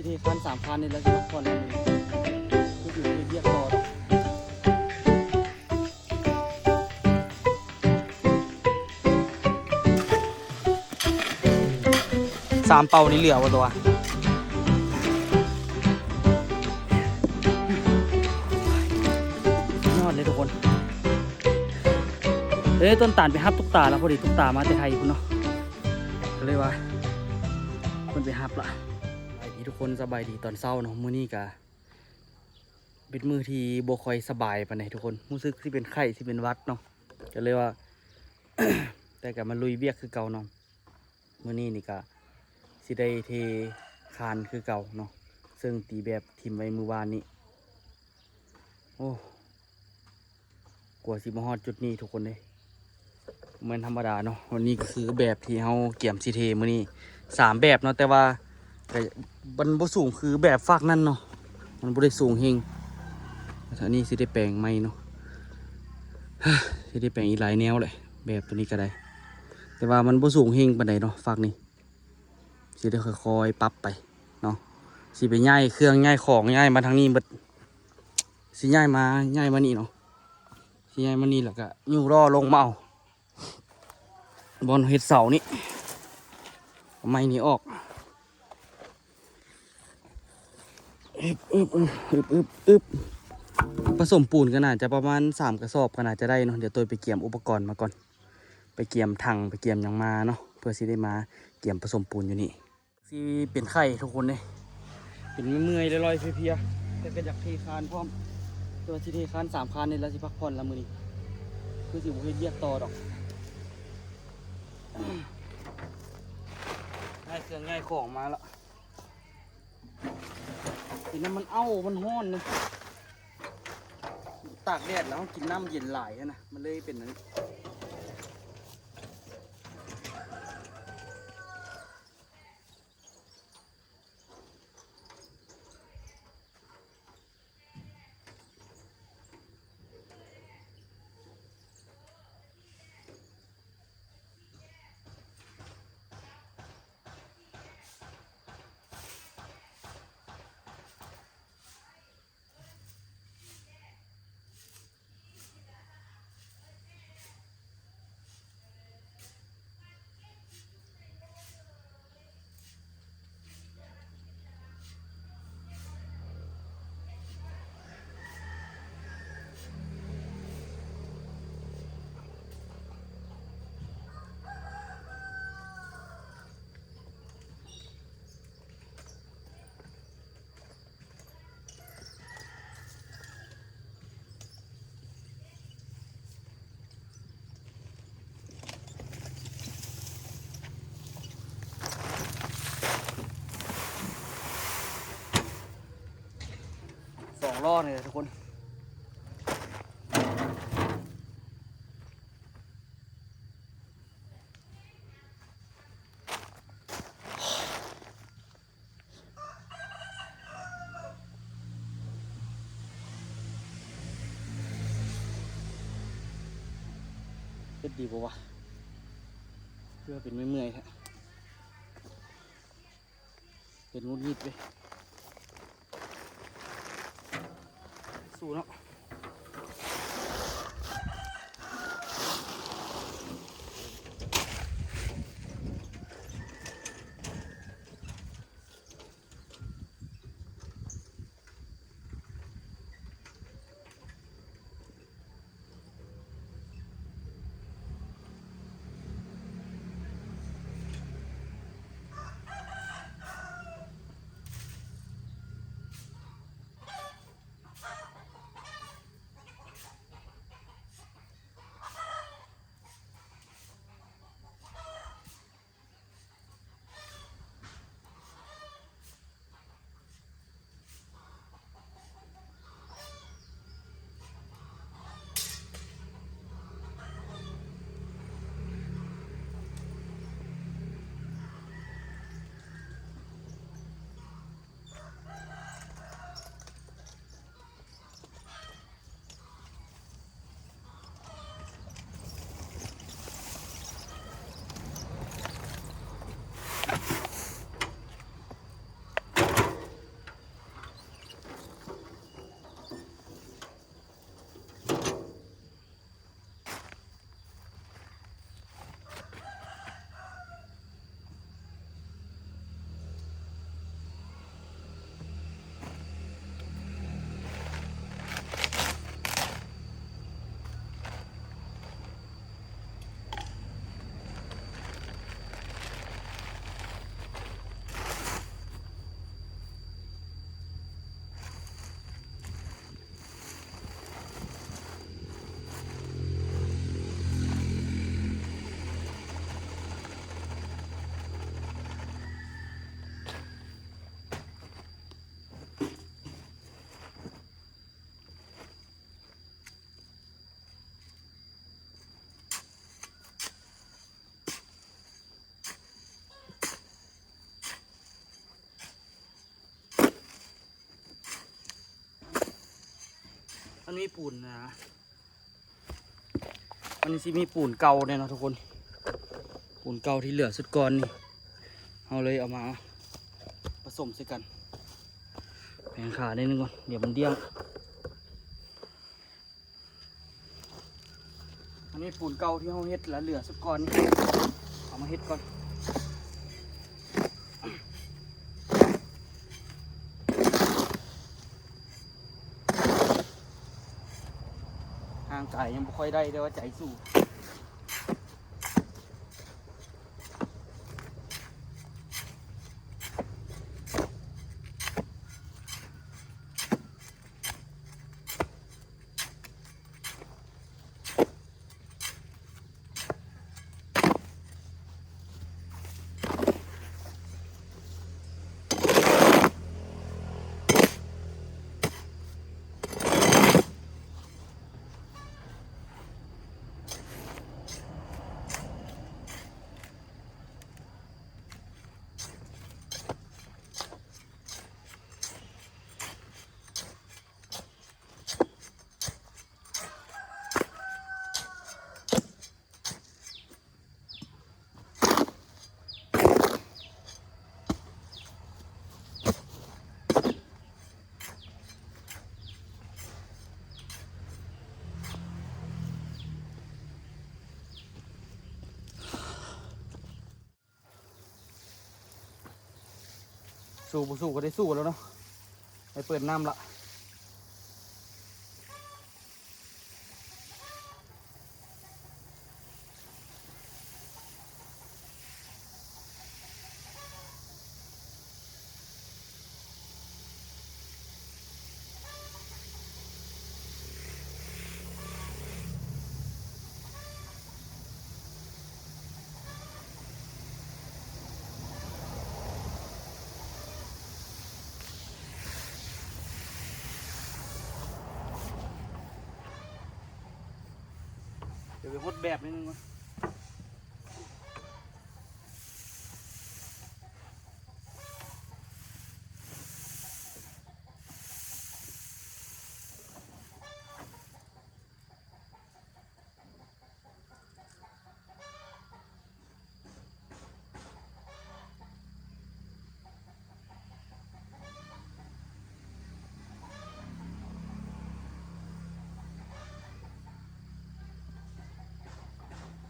ຊິເທຄານສາມຄານນີ້ແລ້ວຊິພັກຜ່ອນແລ້ວມື້ນີ້ ຄືຊິບໍ່ເຮັດວຽກຕໍ່ດອກ. ສາມເປົານີ້ເຫຼືອບໍ່ຕົວະ? ຍອດເລີຍທຸກຄົນ. ເອີ ຕົ້ນຕານໄປຮັບຕຸກຕາແລ້ວ ພໍດີຕຸກຕາມາແຕ່ໄທພຸ້ນເນາະ ກໍເລີຍວ່າເພິ່ນໄປຮັບລະ. ສະບາຍດີທຸກຄົນ ສະບາຍດີຕອນເຊົ້າເນາະ. ມື້ນີ້ກະເປັນມື້ທີ່ບໍ່ຄ່ອຍສະບາຍປານໃດທຸກຄົນ ຮູ້ສຶກຊິເປັນໄຂ້ ຊິເປັນຫວັດເນາະ ກໍເລີຍວ່າ ແຕ່ກໍມາລຸຍວຽກຄືເກົ່າເນາະ. ມື້ນີ້ນີ້ກະຊິໄດ້ເທຄານຄືເກົ່າເນາະ ເຊິ່ງຕີແບບຖິ້ມໄວ້ມື້ວານນີ້. ໂອ້ ກວ່າຊິມາຮອດຈຸດນີ້ທຸກຄົນເດ້ ບໍ່ແມ່ນທຳມະດາເນາະ. ວັນນີ້ກໍຄືແບບທີ່ເຮົາກຽມຊິເທມື້ນີ້ສາມແບບເນາະ ແຕ່ວ່າກໍມັນບໍ່ສູງຄືແບບຟາກນັ້ນເນາະ ມັນບໍ່ໄດ້ສູງເຮງ. ອັນນີ້ຊິໄດ້ແປງໃໝ່ເນາະ ຊິໄດ້ແປງອີກຫຼາຍແນວແຫຼະ ແບບໂຕນີ້ກໍໄດ້ ແຕ່ວ່າມັນບໍ່ສູງເຮງປານໃດເນາະ ຟາກນີ້. ຊິໄດ້ຄ່ອຍໆປັບໄປເນາະ ຊິໄປຍ້າຍເຄື່ອງ ຍ້າຍຂອງ ຍ້າຍມາທາງນີ້ເບິດ ຊິຍ້າຍມາ ຍ້າຍມານີ້ເນາະ ຊິຍ້າຍມານີ້ ແລ້ວກະຍູ້ລໍ້ລົງມາເອົາ ບ່ອນເຮັດເສົານີ້ ເອົາໄມ້ນີ້ອອກ. ອຶບ ອຶບ ອຶບ ອຶບ ອຶບ ອຶບ ປະສົມປູນກໍໜ້າຈະປະມານສາມກະສອບກໍໜ້າຈະໄດ້ເນາະ. ດຽວໂຕຍໄປກຽມອຸປະກອນມາກ່ອນ ໄປກຽມຖັງ ໄປກຽມຫຍັງມາເນາະ ເພື່ອຊິໄດ້ມາກຽມປະສົມປູນຢູ່ນີ້. ຊິເປັນໄຂ້ທຸກຄົນເດ້ ເປັນເມື່ອຍໆ ລອຍໆ ເພຍໆ ແຕ່ກໍຢາກເທຄານພ້ອມ ແຕ່ວ່າຊິເທຄານສາມຄານນີ້ແລ້ວ ຊິພັກຜ່ອນລະມື້ນີ້ ຄືຊິບໍ່ເຮັດວຽກຕໍ່ດອກ. ຍ້າຍເຄື່ອງຍ້າຍຂອງມາລະ ກິນນ້ຳມັນເອົ້າ ມັນຮ້ອນນະ ຕາກແດດແລ້ວເຮົາກິນນ້ຳເຢັນຫຼາຍຫັ້ນນະ ມັນເລີຍເປັນອັນນີ້. ສອງລໍ້ນີ້ແຫຼະທຸກຄົນ. ເຮັດດີບໍ່ວະ? ຄືວ່າເປັນເມື່ອຍໆແທ້. ເປັນຫງຸດຫງິດເວີຍ. ສູ້ເນາະ. ສ ມັນມີປູນນະ ມັນຊິມີປູນເກົ່າແນ່ເນາະທຸກຄົນ. ປູນເກົ່າທີ່ເຫຼືອຊຸດກ່ອນນີ້ ເຮົາເລີຍເອົາມາປະສົມໃສ່ກັນ. ແປງຂາໜ້ອຍໜຶ່ງກ່ອນ ດຽວມັນດ້ຽງ. ອັນນີ້ປູນເກົ່າທີ່ເຮົາເຮັດລະເຫຼືອຊຸດກ່ອນນີ້ ເອົາມາເຮັດກ່ອນ. ຮ່າງກາຍຍັງບໍ່ຄ່ອຍໄດ້ ແຕ່ວ່າໃຈສູ້. ສູ້ບໍ່ສູ້ກໍໄດ້ສູ້ແລ້ວເນາະ ໄດ້ເປີດນ້ຳລະ. ດຽວໄປຫົດແບບໜຶ່ງກ່ອນ. ເ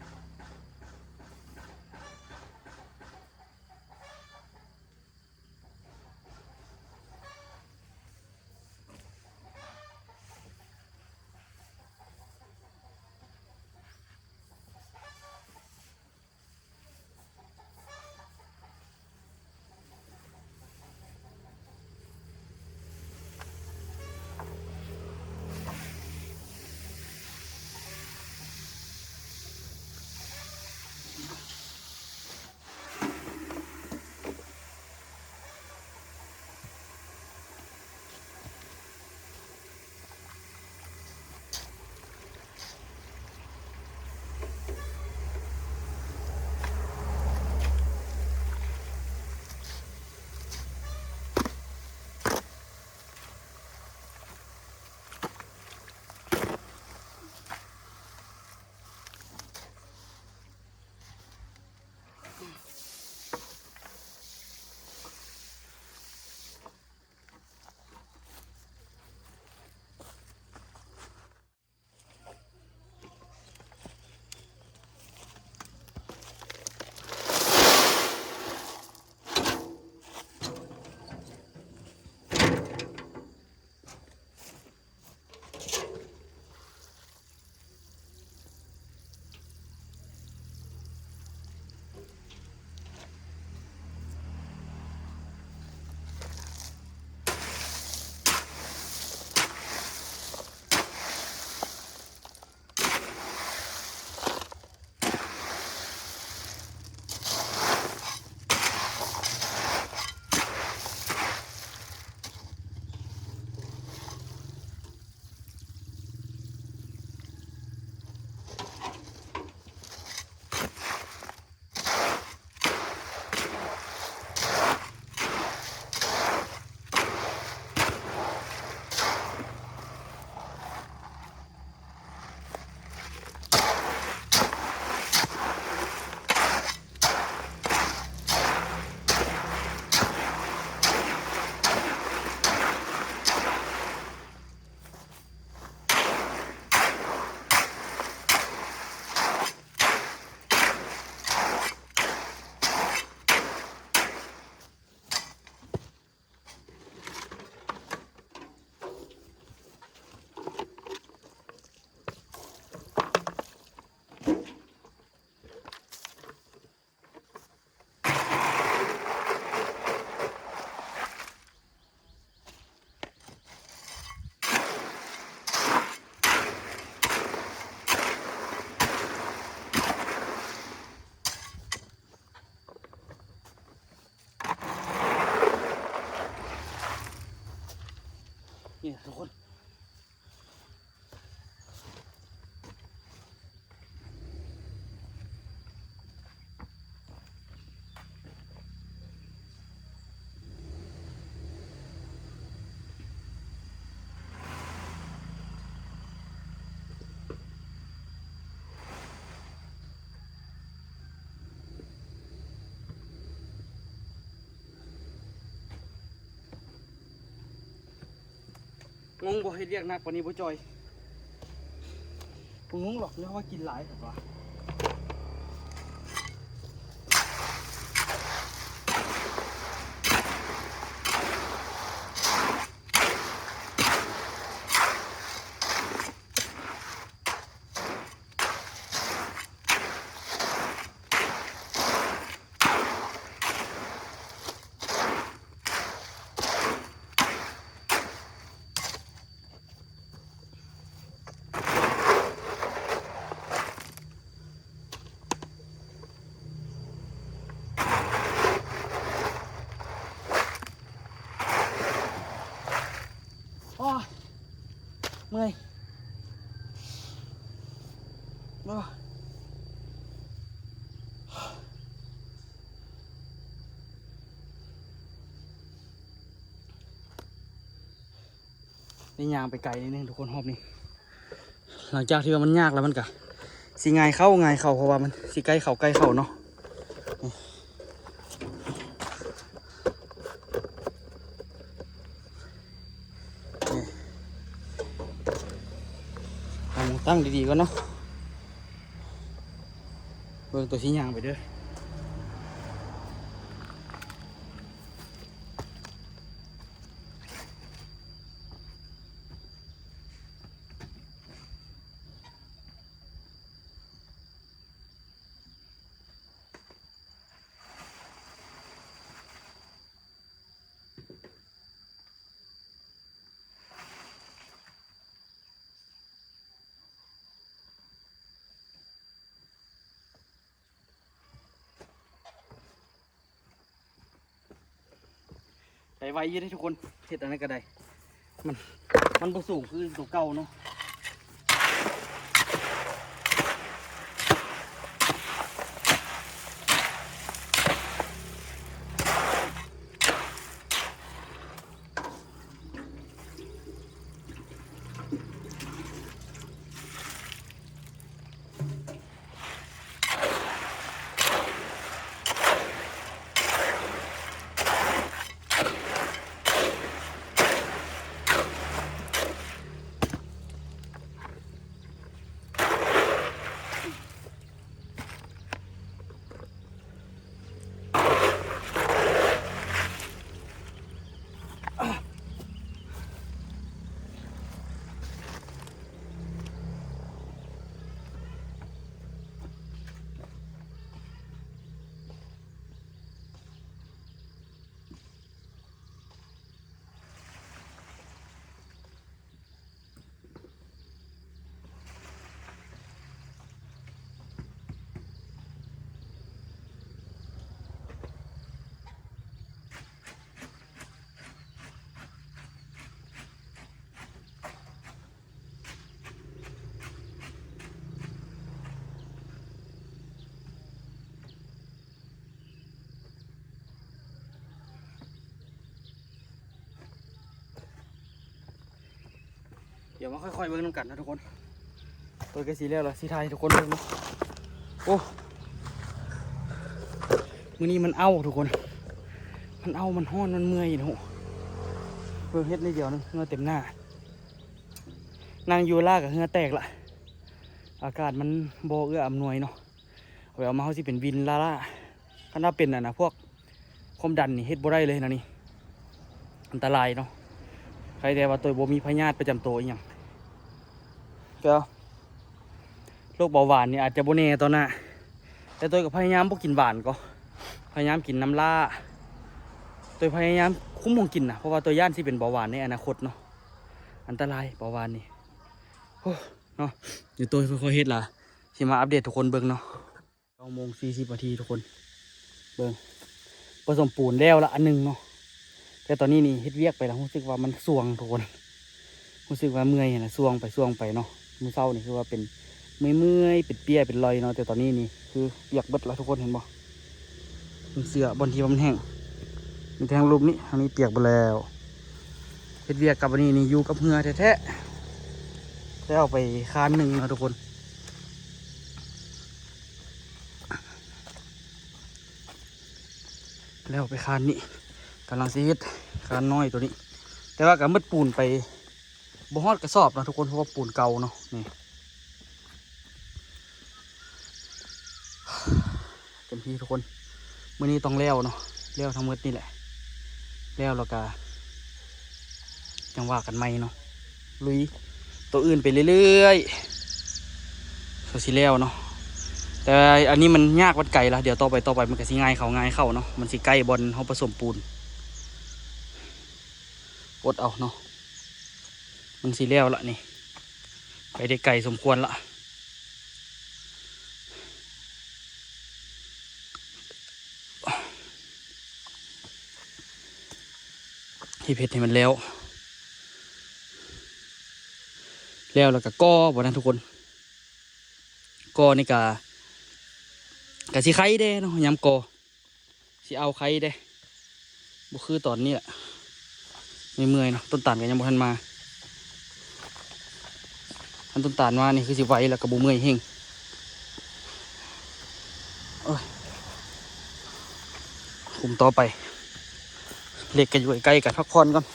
ນີ້ທຸກຄົນ ງົງບໍ່ ເຮັດວຽກໜັກປານນີ້ບໍ່ຈ່ອຍ. ບໍ່ງົງດອກ ຍ້ອນວ່າກິນຫຼາຍ ເຫັນບໍ່? ໂອ້ຍ ເມື່ອຍ ໂອ້ຍ. ໄດ້ຍ່າງໄປໄກນິດໜຶ່ງທຸກຄົນ ຮອບນີ້ ຫຼັງຈາກທີ່ວ່າມັນຍາກແລ້ວ ມັນກະຊິງ່າຍເຂົ້າ ງ່າຍເຂົ້າ ເພາະວ່າມັນຊິໃກ້ເຂົ້າ ໃກ້ເຂົ້າເນາະ. ນີ້ ເອົາໝ່ອງຕັ້ງດີໆກ່ອນເນາະ ເບິ່ງໂຕຊິຍ່າງໄປເດີ້. ໄປໄວຢູ່ເດ້ທຸກຄົນ ເຮັດອັນນັ້ນກໍໄດ້ ມັນ ມັນບໍ່ສູງຄືຕົວເກົ່າເນາະ. ດຽວມາຄ່ອຍໆເບິ່ງນຳກັນນະທຸກຄົນ. ໂຕຍໃກ້ຊິແລ້ວລະ ຊິຖ່າຍໃຫ້ທຸກຄົນເບິ່ງເນາະ. ໂອ້ ມື້ນີ້ມັນເອົ້າທຸກຄົນ ມັນເອົ້າ ມັນຮ້ອນ ມັນເມື່ອຍເນາະ. ເບິ່ງເຮັດໜ້ອຍດຽວໜຶ່ງ ເຫື່ອເຕັມໜ້າ. ນັ່ງຢູ່ລາກະເຫື່ອແຕກລະ ອາກາດມັນບໍ່ເອື້ອອຳນວຍເນາະ. ເອົາໄປເອົາມາເຮົາຊິເປັນວິນລ້າໆ. ຄັນວ່າເປັນອັນນະ ພວກຄວາມດັນນີ້ເຮັດບໍ່ໄດ້ເລີຍນະນີ້ ອັນຕະລາຍເນາະ. ໃຄແຕ່ວ່າໂຕຍບໍ່ມີພະຍາດປະຈຳໂຕອີ່ຫຍັງ ແລ້ວໂລກເບົາຫວານນີ້ອາດຈະບໍ່ແນ່ຕໍ່ໜ້າ. ແຕ່ໂຕຍກໍພະຍາຍາມບໍ່ກິນຫວານກໍ ພະຍາຍາມກິນນ້ຳຫຼ້າ. ໂຕຍພະຍາຍາມຄຸມຂອງກິນນະ ເພາະວ່າໂຕຍຢ້ານຊິເປັນເບົາຫວານໃນອະນາຄົດເນາະ. ອັນຕະລາຍເບົາຫວານນີ້ ໂອ້ ເນາະ. ດຽວໂຕຍຄ່ອຍໆເຮັດລະ ຊິມາອັບເດດທຸກຄົນເບິ່ງເນາະ. ເກົ້າໂມງສີ່ສິບນາທີທຸກຄົນ ເບິ່ງ ປະສົມປູນແລ້ວລະອັນໜຶ່ງເນາະ. ແຕ່ຕອນນີ້ນີ້ເຮັດວຽກໄປລະ ຮູ້ສຶກວ່າມັນສ່ວງທຸກຄົນ ຮູ້ສຶກວ່າເມື່ອຍຫັ້ນນະ ສ່ວງໄປສ່ວງໄປເນາະ. ມື້ເຊົ້ານີ້ຄືວ່າເປັນເມື່ອຍໆ ເປັນເປຍເປັນລອຍເນາະ ແຕ່ຕອນນີ້ນີ້ຄືປຽກເບິດແລ້ວ ທຸກຄົນເຫັນບໍ່? ເບິ່ງເສື້ອບ່ອນທີ່ວ່າມັນແຫ້ງ ມີແຕ່ທາງລຸ່ມນີ້ ທາງນີ້ປຽກເບິດແລ້ວ. ເຮັດວຽກກັບອັນນີ້ນີ້ ຢູ່ກັບເຮືອແທ້ໆ ແລ້ວໄປຄານໜຶ່ງເນາະ ທຸກຄົນ. ແລ້ວໄປຄານນີ້ ກຳລັງຊິເຮັດຄານນ້ອຍໂຕນີ້ ແຕ່ວ່າກໍໝົດປູນໄປບໍ່ຮອດກະສອບເນາະທຸກຄົນ ເພາະວ່າປູນເກົ່າເນາະ. ນີ້ ເຕັມທີ່ທຸກຄົນ ມື້ນີ້ຕ້ອງແລ້ວເນາະ ແລ້ວທັງໝົດນີ້ແຫຼະ ແລ້ວແລ້ວກໍ ຈັ່ງວ່າກັນໃໝ່ເນາະ ລຸຍໂຕອື່ນໄປເລື້ອຍໆ ເທົ່າຊິແລ້ວເນາະ. ແຕ່ອັນນີ້ມັນຍາກ ມັນໄກລະ ດຽວຕໍ່ໄປ ຕໍ່ໄປມັນກໍຊິງ່າຍເຂົ້າ ງ່າຍເຂົ້າເນາະ ມັນຊິໃກ້ບ່ອນເຮົາປະສົມປູນ. ອົດເອົາເນາະ ມັນຊິແລ້ວລະນີ້ ໄປໄດ້ໄກສົມຄວນລະ. ເຮັດ ເຮັດໃຫ້ມັນແລ້ວ ແລ້ວແລ້ວກໍກໍ່ບໍ່ນັ້ນທຸກຄົນ ກໍ່ນີ້ກໍ ກໍຊິໄຄແດ່ເນາະ ຍາມກໍ່ຊິເອົາໄຄແດ່ ບໍ່ຄືຕອນນີ້ລະ ເມື່ອຍໆເນາະ. ຕົ້ນຕານກໍຍັງບໍ່ທັນມາ ຄັນຕົ້ນຕານມານີ້ຄືຊິໄວ ແລ້ວກໍບໍ່ເມື່ອຍແຮງ. ໂອ້ຍ ຄຸມຕໍ່ໄປ ເຫຼັກກໍຢູ່ໃກ້ໆກັນ ພັກຜ່ອນກ່ອນ.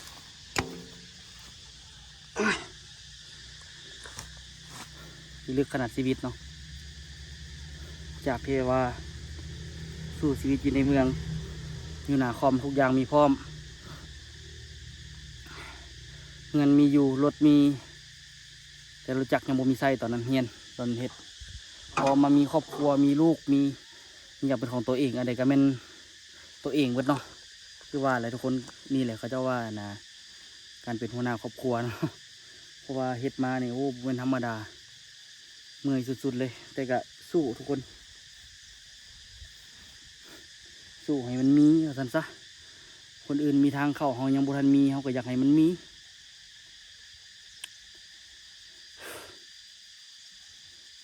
ພິລຶກຂະໜາດຊີວິດເນາະ ຈາກທີ່ວ່າສູ້ຊີວິດຢູ່ໃນເມືອງ ຢູ່ໜ້າຄອມ ທຸກຢ່າງມີພ້ອມ ເຮືອນມີຢູ່ ລົດມີ ແຕ່ລົດຈັກຍັງບໍ່ມີໃຊ້ ຕອນນັ້ນຮຽນ ຕອນເຮັດ ພໍມາມີຄອບຄົວ ມີລູກ ມີ ມີຫຍັງເປັນຂອງຕົວເອງ ອັນໃດກໍແມ່ນຕົວເອງເບິດເນາະ. ຄືວ່າແຫຼະທຸກຄົນ ນີ້ແຫຼະເຂົາເຈົ້າວ່ານະ ການເປັນຫົວໜ້າຄອບຄົວເນາະ ເພາະວ່າເຮັດມານີ້ ໂອ້ ບໍ່ແມ່ນທຳມະດາ ເມື່ອຍສຸດໆເລີຍ ແຕ່ກະສູ້ທຸກຄົນ ສູ້ໃຫ້ມັນມີວ່າຊັ້ນຊະ. ຄົນອື່ນມີທາງເຂົ້າ ເຮົາຍັງບໍ່ທັນມີ ເຮົາກໍຢາກໃຫ້ມັນມີ.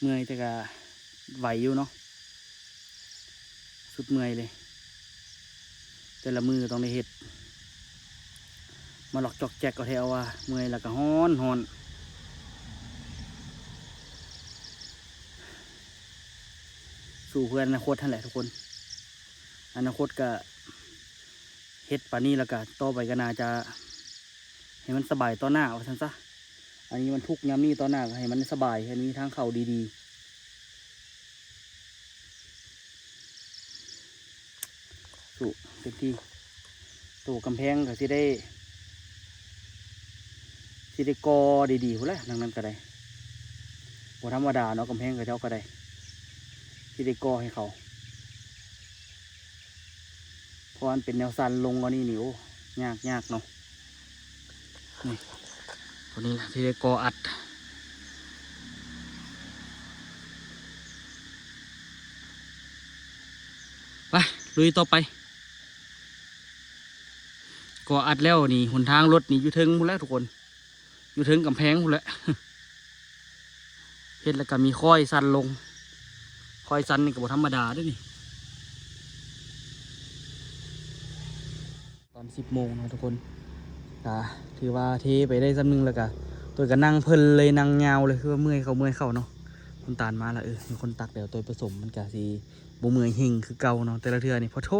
ເມື່ອຍແຕ່ກະໄຫວຢູ່ເນາະ ສຸດເມື່ອຍເລີຍ ແຕ່ລະມື້ຕ້ອງໄດ້ເຮັດ ມາລັອກຈອກແຈກເອົາແທ້ເອົາວ່າ ເມື່ອຍແລ້ວກະຮ້ອນ ຮ້ອນ. ສູ້ເພື່ອອະນາຄົດຫັ້ນແຫຼະທຸກຄົນ ອະນາຄົດກະເຮັດປານນີ້ ແລ້ວກະຕໍ່ໄປກະໜ້າຈະ ໃຫ້ມັນສະບາຍຕໍ່ໜ້າວ່າຊັ້ນຊະ. ອັນນີ້ມັນທຸກຍາມນີ້ ຕໍ່ໜ້າກໍໃຫ້ມັນສະບາຍ ໃຫ້ມີທາງເຂົ້າດີໆ ສູ້ເຕັມທີ່. ໂຕກຳແພງກໍຊິໄດ້ ຊິໄດ້ກໍ່ດີໆພຸ້ນແຫຼະ ຫຼັງນັ້ນກໍໄດ້ ບໍ່ທຳມະດາເນາະ ກຳແພງເຂົາເຈົ້າກໍໄດ້ ຊິໄດ້ກໍ່ໃຫ້ເຂົາ. ເພາະວ່າມັນເປັນແນວຊັນລົງອັນນີ້ນີ້ ໂອ້ ຍາກ ຍາກເນາະ. ນີ້ ຕົວນີ້ລະທີ່ໄດ້ກໍ່ອັດ ໄປ ລຸຍຕໍ່ໄປ ກໍ່ອັດແລ້ວນີ້ ຫົນທາງລົດນີ້ຢູ່ເທິງພຸ້ນແຫຼະທຸກຄົນ ຢູ່ເທິງກຳແພງພຸ້ນແຫຼະ. ເຮັດແລ້ວກໍມີຄ້ອຍສັ້ນລົງ ຄ້ອຍສັ້ນນີ້ກໍບໍ່ທຳມະດາເດ້ນີ້. ຕອນສິບໂມງເນາະທຸກຄົນ ກໍຖືວ່າເທໄປໄດ້ສ່ຳໜຶ່ງ ແລ້ວກໍໂຕຍກໍນັ່ງເພີນເລີຍ ນັ່ງຍາວເລີຍ ຄືວ່າເມື່ອຍເຂົ້າເມື່ອຍເຂົ້າເນາະ. ນ້ຳຕານມາແລ້ວ ເອີ ມີຄົນຕັກແລ້ວ ໂຕຍປະສົມມັນກໍຊິບໍ່ເມື່ອຍເຮງຄືເກົ່າເນາະ. ແຕ່ລະເທື່ອນີ້ ໂພດໂທ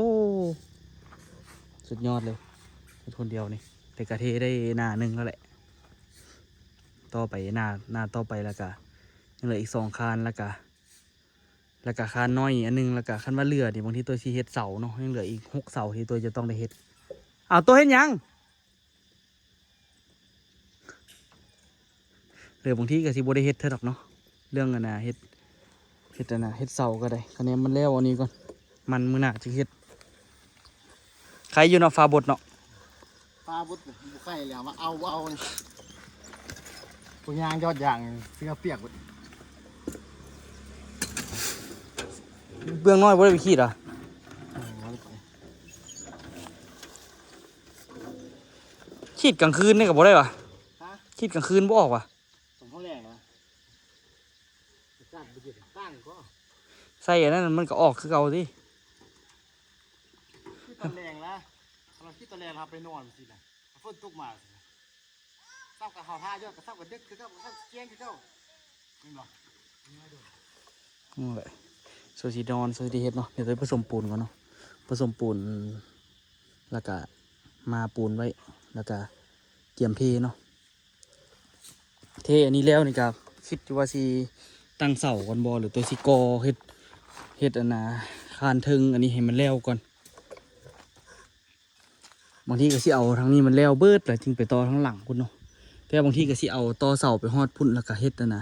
ສຸດຍອດເລີຍ ເຮັດຄົນດຽວນີ້ ແຕ່ກໍເທໄດ້ໜ້າໜຶ່ງແລ້ວແຫຼະ. ຕໍ່ໄປໜ້າ ໜ້າຕໍ່ໄປ ແລ້ວກະຍັງເຫຼືອອີກສອງຄານ ແລ້ວກະ ແລ້ວກະຄານນ້ອຍອີກອັນໜຶ່ງ ແລ້ວກະຄັນວ່າເຫຼືອນີ້ ບາງທີໂຕຊິເຮັດເສົາເນາະ ຍັງເຫຼືອອີກຫົກເສົາທີ່ໂຕຈະຕ້ອງໄດ້ເຮັດ. ອ້າວ ໂຕເຮັດຫຍັງ? ຫຼືບາງທີກໍຊິບໍ່ໄດ້ເຮັດເທື່ອດອກເນາະ ເລື່ອງອັນນ່າເຮັດ ເຮັດອັນນ່າ ເຮັດເສົາກໍໄດ້ ຄະແນນມັນແລ້ວອັນນີ້ກ່ອນ ມັນມື້ໜ້າຈຶ່ງເຮັດ. ໄຄຢູ່ເນາະ ຟ້າບົດເນາະ ຟ້າບົດ ບໍ່ໄຄແລ້ວ ມາເອົາ ບໍ່ເອົານີ້ ພວກຍ່າງຢອດຢາງ ເສື້ອປຽກເບິດ. ເບື້ອງນ້ອຍບໍ່ໄດ້ໄປຂີດຫວາ? ເອີ ບໍ່ໄດ້ໄປ ຂີດກາງຄືນນີ້ກໍບໍ່ໄດ້ຫວາ? ຮະ? ຂ ຄິດກາງຄືນບໍ່ອອກຫວາ? ຕອນເຮົາແລງນະ ອາກາດບໍ່ເຢັນ ຕ່າງກໍ ໃສ່ອັນນັ້ນມັນກໍອອກຄືເກົ່າຕິ. ຄິດຕອນແລງນະ ເຮົາຄິດຕອນແລງ ເຮົາໄປນອນຊີ້ນະ ຝົນຕົກມາຊີ້ນະ ຊ້ຳກັບເຮົາຖ້າຢູ່ ກໍຊ້ຳກັບດຶກຄືເກົ່າ ກໍຊ້ຳແຈ້ງຄືເກົ່າ ແມ່ນບໍ່? ນັ້ນແຫຼະ ສ່ວນຊິນອນ ສ່ວນຊິເຮັດເນາະ ດຽວຈະໄປປະສົມປູນກ່ອນເນາະ ປະສົມປູນ ແລ້ວກະມາປູນໄວ້ ແລ້ວກະກຽມເທເນາະ. ເທອັນນີ້ແລ້ວນີ້ກະຄິດຢູ່ວ່າຊິຕັ້ງເສົາກ່ອນບໍ່ ຫຼືໂຕຊິກໍ່ເຮັດ ເຮັດອັນນ່າ ຄານເທິງອັນນີ້ໃຫ້ມັນແລ້ວກ່ອນ. ບາງທີກໍຊິເອົາທາງນີ້ມັນແລ້ວເບິດ ແລ້ວຈຶ່ງໄປຕໍ່ທາງຫຼັງພຸ້ນເນາະ ແຕ່ບາງທີກໍຊິເອົາຕໍ່ເສົາໄປຮອດພຸ້ນ ແລ້ວກໍເຮັດອັນນ່າ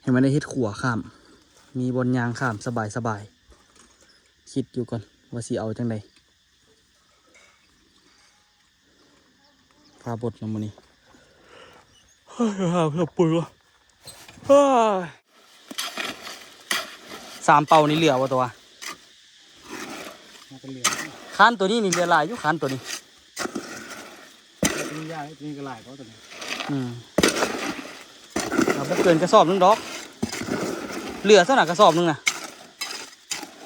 ໃຫ້ມັນໄດ້ເຮັດຂົວຂ້າມ ມີບ່ອນຍ່າງຂ້າມສະບາຍໆ ຄິດຢູ່ກ່ອນວ່າຊິເອົາຈັ່ງໃດ. ຟ້າບົດເນາະມື້ນີ້ ເຮີ້ຍ ເອົາເພື່ອປຸຍວະ ເຮີ້ຍ. ສາມເປົານີ້ເຫຼືອບໍ່ຕົວະ? ມັນກໍເຫຼືອ ຄານຕົວນີ້ນີ້ເຫຼືອຫຼາຍຢູ່ ຄານຕົວນີ້ ຕົວນີ້ຍາກ ຕົວນີ້ກໍຫຼາຍເພາະຕົວນີ້ ອືມ ເອົາບໍ່ເກີນກະສອບໜຶ່ງດອກ ເຫຼືອຊັ້ນນະກະສອບໜຶ່ງນະ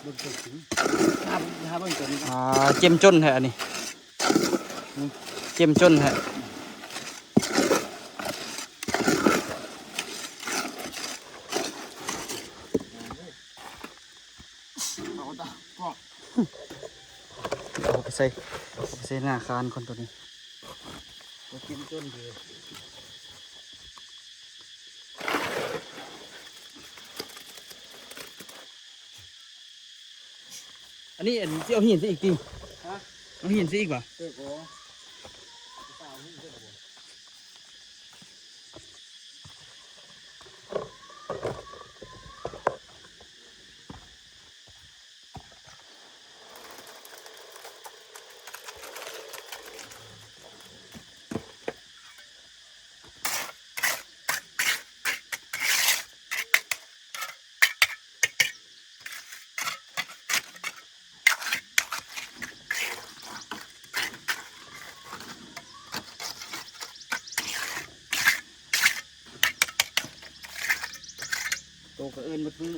ເບິ່ງຕົວຈິງ ຫາ ຫາເບິ່ງຕົວນີ້ ອ່າ ເຈັມຈົນແທ້ອັນນີ້ ອືມ ເຈັມຈົນແທ້. ເອົາໄປໃສ່ ເອົາໄປໃສ່ໜ້າຄານກ່ອນຕົວນີ້ ບໍ່ກິນຈົນເດີ. ອັນນີ້ ອັນຊິເອົາຫີນໃສ່ອີກຕິ? ຮະ? ເອົາຫີນໃສ່ອີກຫວາ? ເອີ ກໍ ໂຕກະເອີ້ນໝົດມື້ ໂ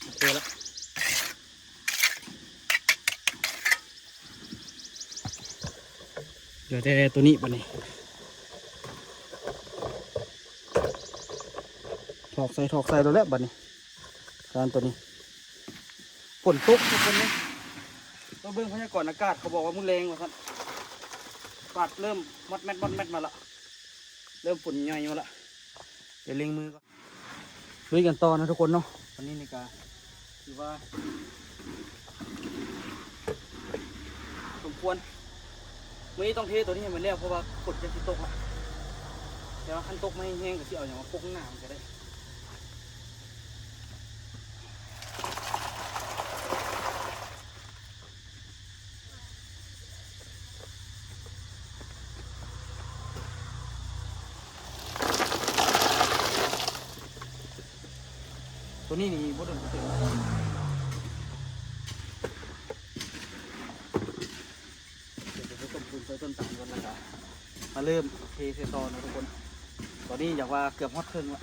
ອເຄລະ. ເຫຼືອແຕ່ໂຕນີ້ບາດນີ້ ຖອກໃສ່ ຖອກໃສ່ແລ້ວແຫຼະບາດນີ້ ການໂຕນີ້ ຝົນຕົກທຸກຄົນເດ້ ມາເບິ່ງພະຍາກອນອາກາດ ເຂົາບອກວ່າມື້ແລງວ່າຊັ້ນ ບາດເລີ່ມມອດແມັດ ມອດແມັດມາລະ ເລີ່ມຝົນຍ່ອຍມາລະ ດຽວເລັ່ງມືກ່ອນ ລຸຍກັນຕໍ່ນະທຸກຄົນເນາະ ຕອນນີ້ນີ້ກະຖືວ່າສົມຄວນ ມື້ນີ້ຕ້ອງເທໂຕນີ້ໃຫ້ມັນແລ້ວ ເພາະວ່າຝົນກະຊິຕົກລະ ແຕ່ວ່າຄັນຕົກມາແຮງໆ ກະຊິເອົາຫຍັງມາປົກໜ້າມັນກະໄດ້. ໂຕນີ້ນີ້ບໍ່ດົນກໍເຕັມ ດຽວໄປສົມປູນໃສ່ຕົ້ນຕານກ່ອນ ແລ້ວກະມາເລີ່ມເທໃສ່ຕໍ່ເນາະທຸກຄົນ ຕອນນີ້ຢາກວ່າເກືອບຮອດເຄິ່ງລະ.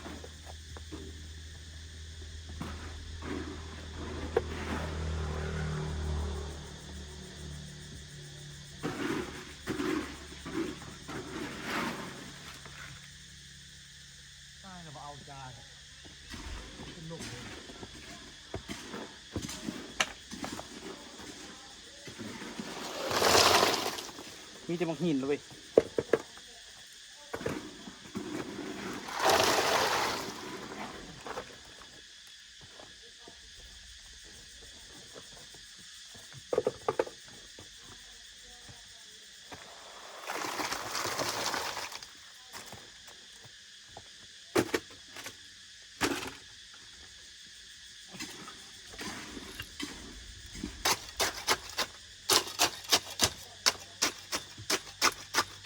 ຕາຍແລ້ວບໍ່ເອົາຈານ ເປັນລົມເລີຍ ມີແຕ່ບັກຫີນລະເວີຍ. ໂ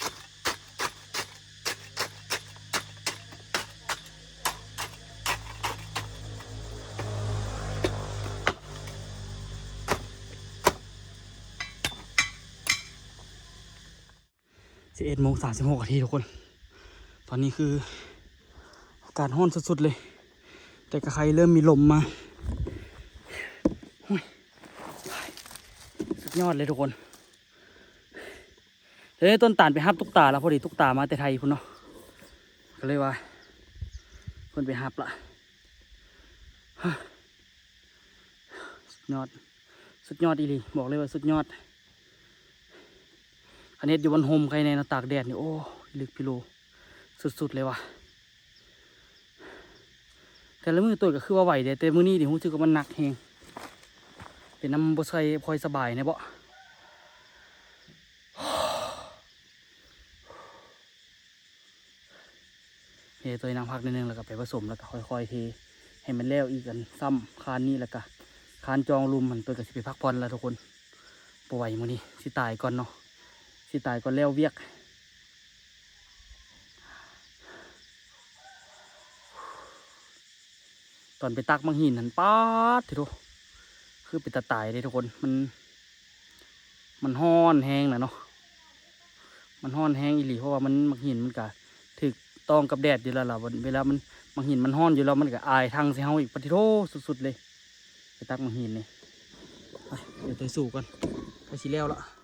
ເອັດໂມງສາມສິບຫົກນາທີທຸກຄົນ. ຕອນນີ້ຄືອາກາດຮ້ອນສຸດໆເລີຍ ແຕ່ກະໄຄເລີ່ມມີລົມມາ. ໂອ້ຍ ສຸດຍອດເລີຍທຸກຄົນ. ເອີ ຕົ້ນຕານໄປຮັບຕຸກຕາລະ ພໍດີຕຸກຕາມາແຕ່ໄທພຸ້ນເນາະ ກະເລີຍວ່າເພິ່ນໄປຮັບລະ. ສຸດຍອດ ສຸດຍອດອີ່ຫຼີ ບອກເລີຍວ່າສຸດຍອດ. ຄັນເຮັດຢູ່ບ່ອນຮົ່ມໄຄແນ່ເນາະ ຕາກແດດນີ້ ໂອ້ ພິລຶກພິໂລ ສຸດໆເລີຍວ່າ. ແຕ່ລະມື້ໂຕຍກະຄືວ່າໄຫວເດ້ ແຕ່ມື້ນີ້ນີ້ຮູ້ສຶກວ່າມັນໜັກແຮງ ເປັນນຳບໍ່ຄ່ອຍສະບາຍແນ່ເບາະ. ເທໂຕຍນັ່ງພັກໜ້ອຍໜຶ່ງ ແລ້ວກະໄປປະສົມ ແລ້ວກະຄ່ອຍໆເທໃຫ້ມັນແລ້ວອີກ ອັນຊ້ຳຄານນີ້ ແລ້ວກະຄານຈອງລຸ່ມຫັ້ນ ໂຕຍກະຊິໄປພັກຜ່ອນລະທຸກຄົນ. ບໍ່ໄຫວມື້ນີ້ ຊິຕາຍກ່ອນເນາະ ຊິຕາຍກ່ອນແລ້ວວຽກ. ຕອນໄປຕັກໝາກຫີນຫັ້ນ ປາດໂທ້ ຄືເປັນຕາຕາຍເດ້ທຸກຄົນ. ມັນ ມັນຮ້ອນແຮງນະເນາະ ມັນຮ້ອນແຮງອີ່ຫຼີ ເພາະວ່າມັນ ໝາກຫີນມັນກະຖືກຕ້ອງກັບແດດຢູ່ແລ້ວລະ ເວລາມັນ ໝາກຫີນມັນຮ້ອນຢູ່ແລ້ວ ມັນກະອາຍທັງໃສ່ເຮົາອີກ. ປາດໂທ້ ສຸດໆເລີຍ ໄປຕັກໝາກຫີນນີ້. ໄປ ດຽວໂຕຍສູ້ກ່ອນ ໃກ້ຊິແລ້ວລະ.